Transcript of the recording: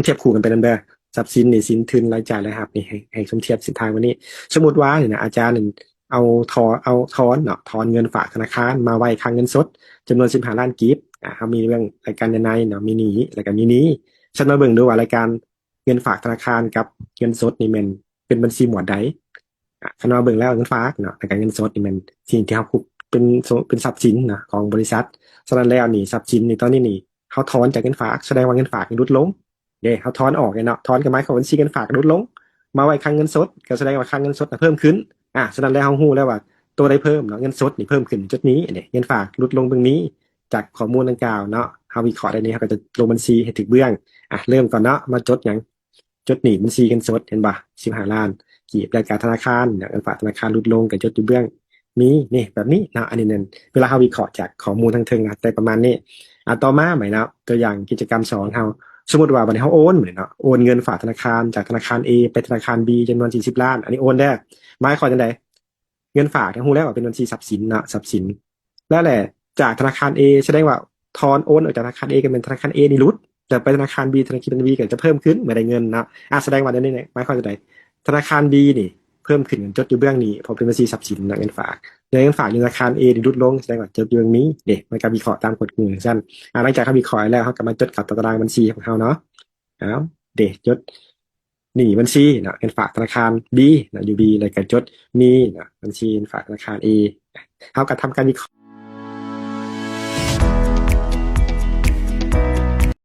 ທຽບຄູ່ກັນໄປນຳເດີ ຊັບສິນ ໜີ້ສິນ ທຶນ ລາຍຈ່າຍ ລາຍຮັບ ນີ້ ໃຫ້ ໃຫ້ສົມທຽບເສັ້ນທາງແບບນີ້. ສົມມຸດວ່ານີ້ນະ ອາຈານນັ້ນເອົາ ຖອນ ເອົາ ຖອນເນາະ ຖອນເງິນຝາກທະນາຄານມາໄວ້ຄັງເງິນສົດ ຈຳນວນສິບຫ້າລ້ານກີບ. ອາ ເຮົາມີເລື່ອງລາຍການເງິນໃນເນາະ ມີໜີ້ ແລ້ວກໍມີໜີ້. ຊັ້ນມາເບິ່ງດູວ່າລາຍການເງິນຝາກທະນາຄານກັບເງິນສົດນີ້ແມ່ນເປັນບັນຊີໝວດໃດ. ອາ ຄັນວ່າເບິ່ງແລ້ວເງິນຝາກເນາະ ແລ້ວກໍເງິນສົດນີ້ແມ່ນສິ່ງທີ່ເຮົາຄຸບ ເປັນ ເປັນຊັບສິນເນາະຂອງບໍລິສັດ. ສະນັ້ນແລ້ວນີ້ ຊັບສິນນີ້ ຕອນນີ້ນີ້ ເຮົາຖອນຈາກເງິນຝາກ ສະແດງວ່າເງິນຝາກນີ້ຫຼຸດລົງເດ້. ເຮົາຖອນອອກເນາະ ຖອນກໍໝາຍຄວາມວ່າບັນຊີເງິນຝາກຫຼຸດລົງ ມາໄວ້ຄັງເງິນສົດ ກໍສະແດງວ່າຄັງເງິນສົດນະເພີ່ມຂຶ້ນ. ອາ ສະນັ້ນແລ້ວເຮົາຮູ້ແລ້ວວ່າໂຕໃດເພີ່ມເນາະ ເງິນສົດນີ້ເພີ່ມຂຶ້ນຈຸດນີ້ເດ້ ເງິນຝາກຫຼຸດລົງເບື້ອງນີ້. ຈາກຂໍ້ມູນດັ່ງກ່າວເນາະ ເຮົາວິເຄາະໄດ້ນີ້ ເຮົາກໍຈະລົງບັນຊີໃຫ້ຖືກເບື້ອງ. ອາ ເລີ່ມກ່ອນເນາະ ມາຈົດຫຍັງ ຈົດໜີ້ບັນຊີເງິນສົດ ເຫັນບໍ່ ສິບຫ້າລ້ານກີບ. ລາຍການທະນາຄານ ເງິນຝາກທະນາຄານຫຼຸດລົງ ກໍຈົດຢູ່ເບື້ອງນີ້ ນີ້ ແບບນີ້ເນາະ. ອັນນີ້ນັ້ນ ເວລາເຮົາວິເຄາະຈາກຂໍ້ມູນທາງເທິງນະ ແຕ່ປະມານນີ້. ອາ ຕໍ່ມາໃໝ່ເນາະ ຕົວຢ່າງກິດຈະກຳສອງເຮົາ ສົມມຸດວ່າບັດນີ້ເຮົາໂອນເນາະ ໂອນເງິນຝາກທະນາຄານ ຈາກທະນາຄານ A ໄປທະນາຄານ B ຈຳນວນສີ່ສິບລ້ານ. ອັນນີ້ໂອນເດີ ໝາຍຄວາມຈັ່ງໃດ? ເງິນຝາກເຮົາຮູ້ແລ້ວວ່າເປັນບັນຊີຊັບສິນເນາະ ຊັບສິນ ແລ້ວແຫຼະ ຈາກທະນາຄານ A ສະແດງວ່າຖອນໂອນອອກຈາກທະນາຄານ A ກໍແມ່ນທະນາຄານ A ນີ້ຫຼຸດ ແລ້ວໄປທະນາຄານ B ທະນາຄານ B ກໍຈະເພີ່ມຂຶ້ນເມື່ອໄດ້ເງິນເນາະ. ອາ ສະແດງວ່າໃນນີ້ໝາຍຄວາມຈັ່ງໃດ? ທະນາຄານ B ນີ້ເພີ່ມຂຶ້ນ ຈົດຢູ່ເບື້ອງນີ້ ເພາະເປັນບັນຊີຊັບສິນເນາະ ເງິນຝາກ. ແລະ ເງິນຝາກຢູ່ທະນາຄານ A ນີ້ຫຼຸດລົງ ສະແດງວ່າຈົດຢູ່ເບື້ອງນີ້ເດ້. ມັນກໍວິເຄາະຕາມກົດຂອງມັນຊັ້ນ. ອາ ຫຼັງຈາກເຮົາວິເຄາະແລ້ວ ເຮົາກໍມາຈົດເຂົ້າຕາຕະລາງບັນຊີຂອງເຮົາເນາະ. ເອົາ ເດ້ ຈົດໜີ້ບັນຊີເນາະ ເງິນຝາກທະນາຄານ B ເນາະ ຢູ່ B ແລ້ວກໍຈົດມີເນາະ ບັນຊີເງິນຝາກທະນາຄານ A. ເຮົາກໍທຳການວິເຄາະ